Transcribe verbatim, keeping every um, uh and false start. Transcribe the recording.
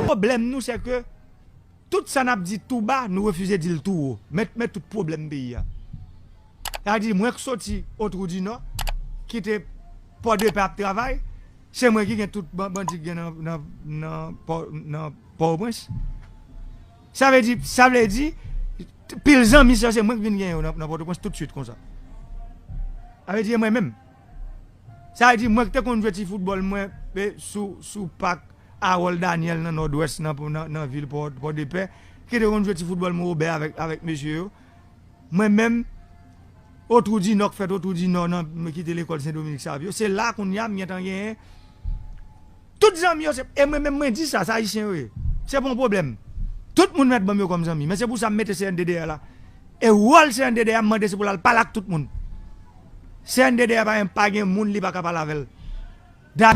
Pwoblèm nou, se ke tout sa n ap di tou ba, nou refize di l tou wo. Men, men tout pwoblèm peyi a. Sa di, mwen k soti Otwou di Nò, kite Pòdepè ap travay, se mwen ki gen tout ban-, bandi k gen nan, nan, nan Pò-, nan Pòtoprens. Sa vle di, sa vle di, pil zanmi sa, se mwen k vin gen yo nan, nan Pòtoprens tout swit konsa. Sa vle di, e mwen menm. Sa vle di, mwen k te konn jwe ti foutbòl mwen, e, sou, sou pak Harold Daniel nan Nòdwès, nan, nan, nan vil Pò-, Pòdepè, ki te konn jwe ti foutbòl mwen obè avèk, avèk mesye yo. Mwen menm, Otwou di Nò k fèt Otwou di Nò nan, mwen kite lekòl Sen Dominik Savyo. Se la kounye a m gentan genyen tout zanmi yo, se, e mwen menm mwen di sa, se Ayisyen yo ye. Se pa yon pwoblèm. Tout moun mèt ban m yo kòm zanmi. Men se pou sa m mete C N D D A la. E wòl C N D D A, m mande se pou l al pale ak tout moun. C N D D A pa gen, pa gen moun li pa ka pale avè l. Da-